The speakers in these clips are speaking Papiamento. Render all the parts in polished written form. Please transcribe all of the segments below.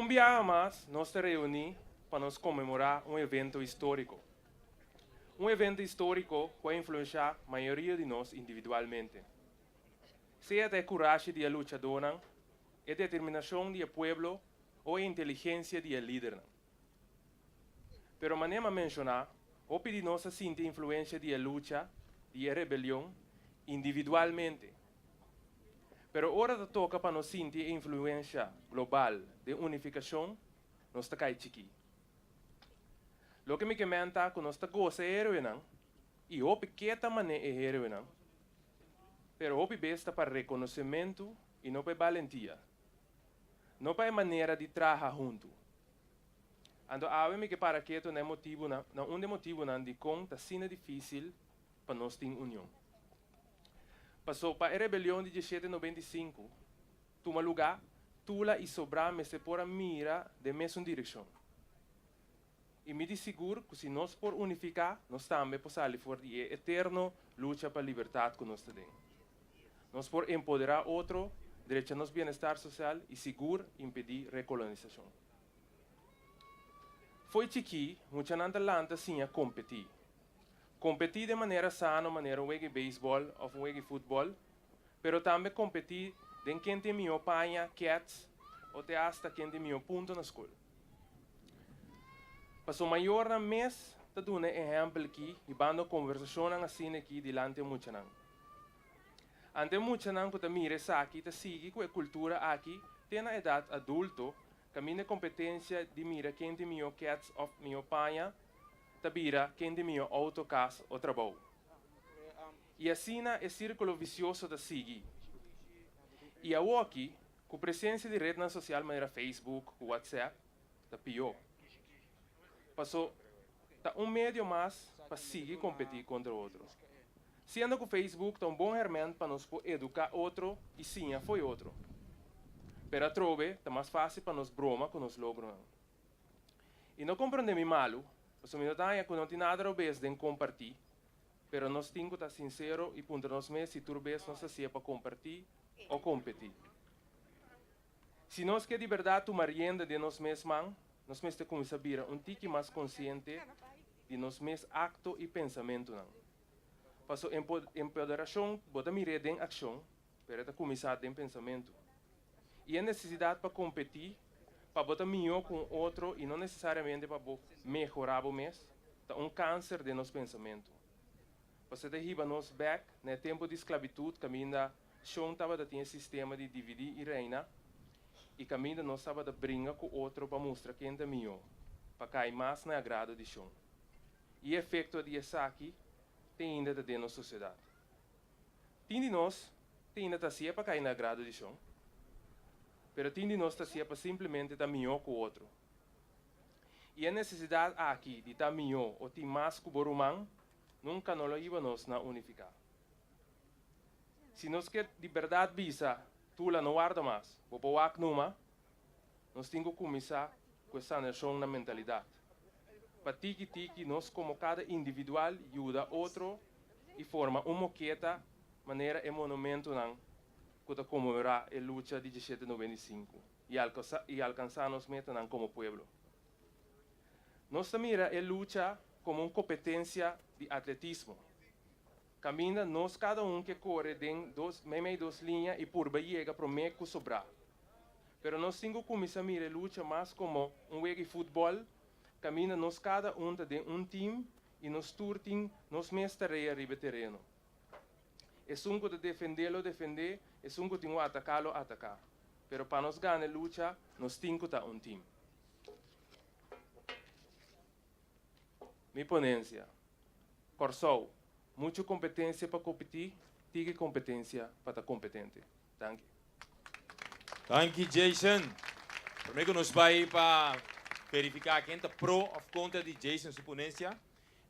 Un biaha mas nos ta reuní pa nos konmemorá un evento históriko. Un evento históriko ku a influenshá mayoria di nos individualmente. Sea ta e kurashi di e luchadónan, e determinashon di e pueblo o e inteligensia di e lidernan. Pero manera m'a menshoná, hopi di nos a sinti e influensia di e lucha, di e rebelion, individualmente. Pero ora ta toka pa nos sinti e influensha global den unifikashon, nos ta kai chikí. Loke mi ke men ta ku nos ta gosa e héroenan i hopi ke ta man'é e héroenan, pero hopi bes ta pa rekonosementu i no pa e balentia, no pa e manera di traha huntu. Anto awe mi ke para ketu na e motibunan, na un di e motibunan dikon ta asina difísil pa nos tin union. Paso pa e rebelion di diesshete 95 tuma lugá, Tula i sobrá mester por a mira den mesun direkshon. I mi di sigur ku si nos por unifiká, nos tambe por sali for di e eterno lucha pa libertat ku nos ta den. Nos por empoderá otro, drecha nos bienestar sosial i sigur impedí rekolonisashon. Fo'i chikí, muchanan ta lanta siña kompetí. Kompetí den manera sano manera un wega di beisbòl òf un wega di futbòl, pero tambe kompetí den ken tin mihó paña, kèts o te asta ken tin mihó punto na skol. Paso mayornan mes ta duna e ehèmpel akí hibando konversashonnan asina akí dilanti e muchanan. Ante e muchanan ku ta mira esaki ta sigui ku e kultura akí te na edat adulto kaminda e kompetensia di mira ken tin mihó kèts òf mihó paña ta bira ken tin mihó outo, kas o trabou. I asina e sírkulo visioso ta sigui. I awoki, ku presensia di retnan sosial manera Facebook ku WhatsApp, ta pió. Paso, ta un medio mas pa sigui kompetí kontra otro. Siendo ku Facebook ta un bon hèrmènt pa nos por eduká otro i siña fo'i otro. Pero atrobe ta mas fásil pa nos broma ku nos logronan. I no komprondé mi malu, pasobra mi no ta haña ku no tin nada robes den kompartí, pero nos tin ku ta sinsero i puntra nos mes si tur bes nos hasié pa kompartí o kompetí. Si nos ke di bèrdat tuma rienda den nos mes man, nos mester kuminsá bira un tiki mas konsiente di nos mes akto i pensamentunan. Paso empoderashon bo ta mir'é den akshon, pero e ta kuminsá den pensamentu. I e nesesidat pa kompetí, pa bo ta mihó ku un otro i no nesesariamente pa bo mehorá bo mes, ta un kanser den nos pensamentu. Paso e ta hiba nos bèk na e tempu di sklabitut kaminda shon tabata tin e sistema di dividí i reina i kaminda nos tabata bringa ku otro pa mustra ken ta mihó, pa kai mas na e agrado di shon. I e efekto di esaki te ainda ta den nos sosiedat. Tin di nos te ainda ta hasié pa kai na agrado di shon, pero tin di nos ta hasié pa simplemente ta mihó ku otro. I e nesesidat aki di ta mihó o tin mas ku bo ruman nunka no lo hiba nos na unifiká. Si nos ke di bèrdat bisa, Tula no warda mas, bo por wak numa, nos tin ku kuminsá ku e sanashon na mentalidat. Pa tiki tiki nos komo kada individual yuda otro i forma un moketa manera e monumentonan ku ta konmemorá e lucha di diesshete 95 i alkansá nos metanan komo pueblo. Nos ta mira e lucha komo un kompetensia di atletismo, kaminda nos kada un ke kore den dos meimei dos liña i purba yega promé ku sobrá. Pero nos tin ku kuminsá mira e lucha mas komo un wega di futbòl, kaminda nos kada un ta den un tim i nos tur tin nos mes tarea riba e tereno. Esun ku ta defendé lo defendé, esun ku tin ku ataká lo ataká. Pero pa nos gana e lucha, nos tin ku ta un tim. Mi ponensia, Kòrsou, muchu kompetensia pa kompetí, tiki kompetensia pa ta kompetente. Danki. Danki Jason. Prome ku nos bai pa verifiká ken ta pro òf kontra di Jason su ponensia,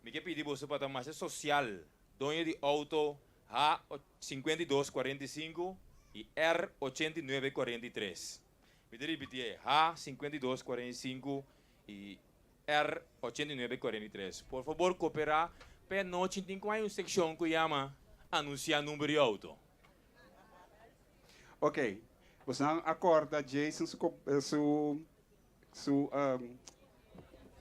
mi ke pidi boso pa ta masha sosial. Doño di outo H 52 45 i R 89 43. Mi ta ripitié, H 52 45 i R 89 43. Por fabor koperá pa e anochi tin ku hay un sekshon ku yama Anunsiá number di outo. Ok, bosonan a corda Jason su su. su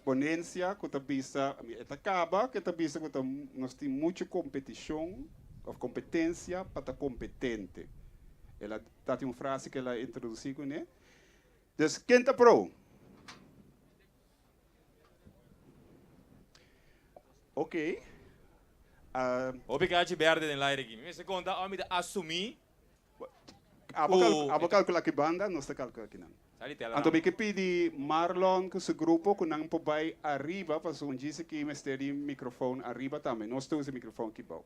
ponencia cu ta bisa, e ta caba cu e ta bisa cu ta nos tin mucho competicion of competencia pa ta competente. El a ta tin un frase cu el a introduci cune. Dus ken ta pro? Ok. Hopi kachi berde den laire aki. Mi mester konta òf mi ta asumí Abo ku. Abo kalkulá ki banda, nos ta kalkulá ki nan. Sa di tela Anto mi nan. ke pidi Marlon ku su grupo ku nan por bai ariba pasobra un djis aki mester di mikrofon ariba tambe. Nos ta usa mikrofon aki bou.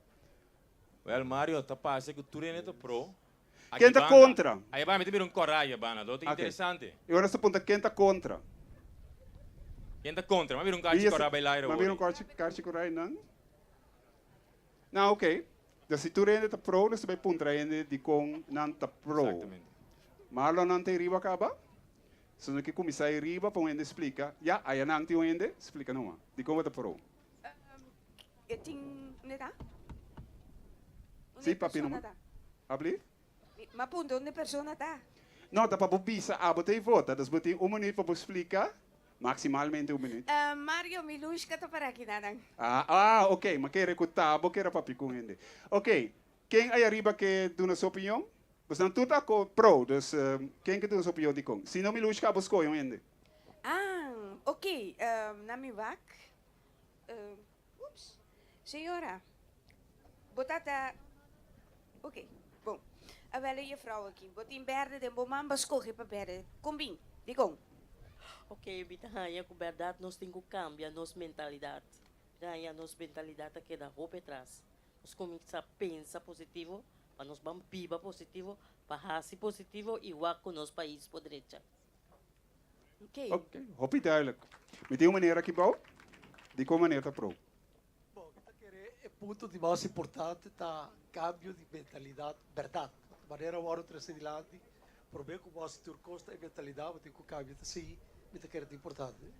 Wèl Mario, ta parse ku tur hende ta pro. Aki Ken ta banda. kontra? Ahi banda mi ta mira un kòrá ahi banda, lo ta Ok. interesante. E ora nos ta punta ken ta kontra. Ken ta kontra? Mi a mira un karchi kòrá bai laira Mi a mira un awor. karchi kòrá einan. Nou ok. Dus si tur hende ta pro, nos ta bai puntra hende dikon nan ta pro. Exactamente. Marlon nan ta riba kaba? So no ke kuminsá ei riba pa un hende splika. Ya, aya nan tin un hende, splika numa. Dikon bo ta pro? E tin unda ta? Unda Sí, e papia persona numa. ta? Alblief? Mi a puntra unda e persona ta. No, ta pa bo bisa abo ta e vota. Dus bo tin un minuut pa bo splika, maximalmente un minuut. Mario, Milushka ta para aki nanan. Ah, ah, ok. Mi a kere ku ta bo kere papia ku un hende. Ok, ken aya riba ke duna su opinion? Bosnan tur ta pro, dus ken ke duna su opinion dikon? Si no Milushka abo skohe un hende. Ah, ok. Na mi wak. Ups. Señora, bo tata. Ok, bon. Awel e juffrouw aki, bo tin berde den bo man, bo scoge pa berde. Con bin? Dicon? Ok, mi ta haña cu berdad nos tin cu cambia nos mentalidad. Mi ta haña nos mentalidad ta keda hopi atras. Nos cuminsa pensa positivo, pa nos ban biba positivo, pa haci positivo y wak cu nos pais por drecha. Ok. Ok, hopi duidelijk. Mi tin un meneer aki bou. Dikon meneer ta pro? Bon, mi ta kere e punto di mas importante ta cambio di mentalidad, berdad. Manera wòrdu trese dilanti, prome ku bo hasi tur kos ta e mentalidad bo tin ku cambia ta si mi ta kere ta importante.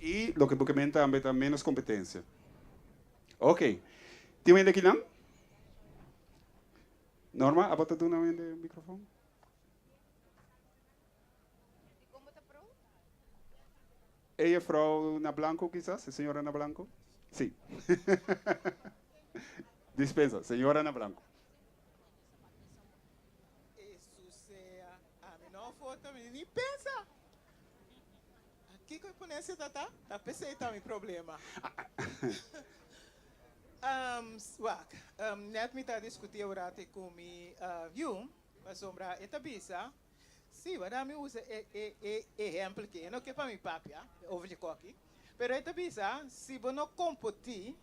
I loke bo ke men tambe ta menos competencia. Ok. Tin un hende akinan? Norma, abo ta duna un hende microfon? E juffrouw na blanco quizás, e señora na blanco? Sí. Dispensa, señora na blanco. Eso sea, ami no foto, mi ni pensa. Kiko e ponencia ta ta? Ta p'esei ta mi problema. Wak, net mi ta discuti awor cu mi yu, pasobra e ta bisa, si, wada mi usa e e e ehempel cu e no ke pa mi papia over di koki, pero e ta bisa, si bo no competi,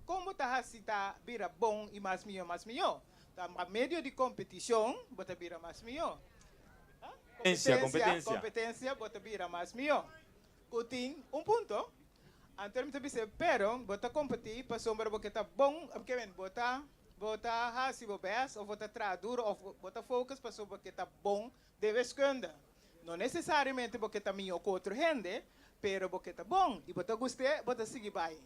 con bo ta haci ta bira bon y mas miyo mas miyo? Ta pa medio di competicion bo ta bira mas miyo. Competencia, competencia. Competencia bo ta bira mas miyo. Cu tin un punto. Anto mi ta bisa, pero bo ta competi pasobra bo ke ta bon, ke men bo ta bo ta haci bo best of bo ta traha duro of bo ta focus pasobra bo ke ta bon den wiskunde. No necesariamente bo ke ta miyo cu otro hende, pero bo ke ta bon y bo ta gust'e, bo ta sigui bay.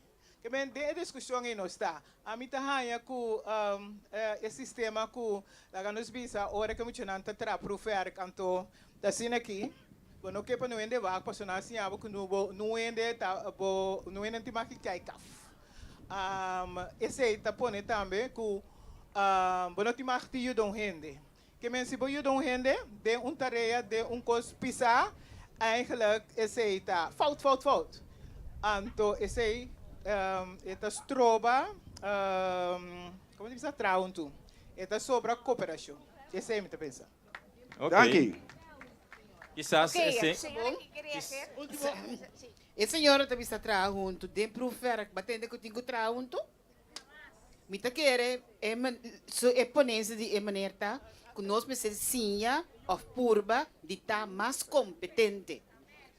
Ke men den e discusion ey nos ta. Ami ta haña cu e sistema cu laga nos bisa ora cu muchanan ta traha proefwerk anto ta asina aki, bo no ke pa no hende wak pasobra nan a siña bo cu no bo no hende ta bo no hende no tin mag di kijk af. Esey ta pone tambe cu bo no tin mag di yuda un hende. Ke men si bo yuda un hende den un tarea, den un kos pisá, eigenlijk esei ta fout, fout, fout. Anto esei e ta stroba, komo ta bisa, traha huntu. E ta sobra koperashon. Esei mi ta pensa. Ok. Danki. Kisas Ok, esei. señora ki ke reageer? Sí. E señora ta bisa traha huntu den proefwerk, bo a tende ku tin ku traha huntu? Mi ta kere e su e ponencia di e meneer ta cu nos mester siña of purba di ta mas competente.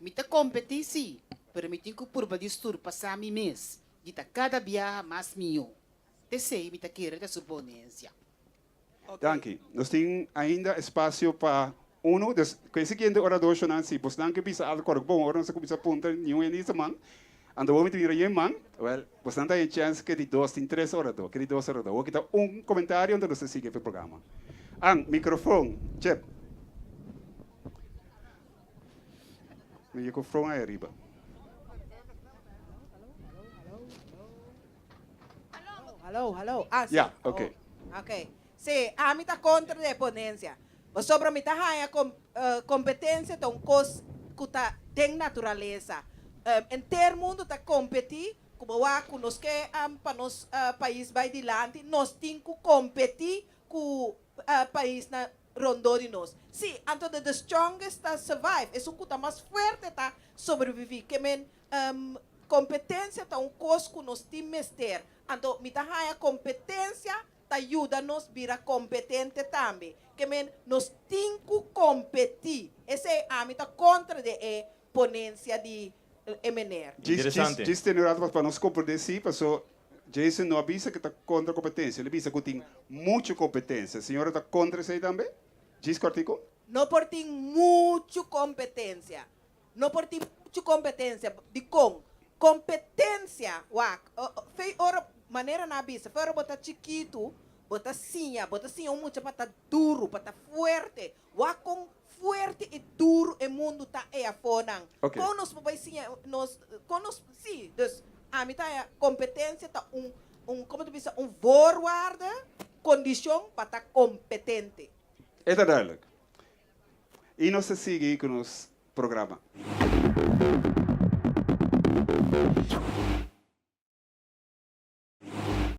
Mi ta competi si, pero mi tin cu purba di surpasa mi mes, di ta cada biaha mas miyo. T'esey mi ta kere ta su ponencia. Danki. Nos tin ainda espacio pa uno. Dus cu e siguiente oradorcionan si bosnan ke bisa algo correcto bon ora nos a cuminsa puntra niun hende hisa man. Anto bo mi ta mira yen man. Well, bosnan ta haña chance ke di dos tin tres orador, ke di dos orador. Awor kita un comentario anto nos ta sigui cu e programa. An, microfoon, Chep. Microfoon ei ariba. Hallo, hallo. Ah, si. Ja, oké. Oh, Oké. Si, ami ta kontra di e ponensia. Pasobra mi ta haña kom, eh, kompetensia ta un kos ku ta den naturalesa. Um, henter mundu ta kompetí, ku bo wak ku nos ke um, pa nos uh, pais bai dilanti, nos tin ku kompetí ku uh, paisnan rondó di nos. Si, anto the, the strongest ta survive. Esun ku ta mas fuerte ta sobreviví. Ke men kompetensia ta un kos ku nos tin mester. Anto mi ta haña kompetensia ta yuda nos bira kompetente tambe. Ke men nos tin ku kompetí. Esei ami ta kontra di e ponensia di e meneer. Djis, djis, Interesante. djis tene un rato pa nos komprendé si, paso Jason no a bisa ku ta kontra kompetensia, el a bisa ku tin muchu kompetensia. Señora ta kontra esei tambe? Djis kòrtiku. No por tin muchu kompetensia. No por tin muchu kompetensia. Dikon? Kompetensia, wak, fei ora, manera nan a bisa, fei ora bo ta chikitu, bo ta siña, bo ta siña un mucha pa ta duru, pa ta fuerte. Wak kon fuerte i duru e mundu ta ei afonan. Ok. Kon nos por bai siña nos, kon nos, si, dus ami ta haña kompetensia ta un, un, komo ta bisa, un voorwaarde, kondishon pa ta kompetente. E ta duidelijk. I nos ta sigui ku nos programa.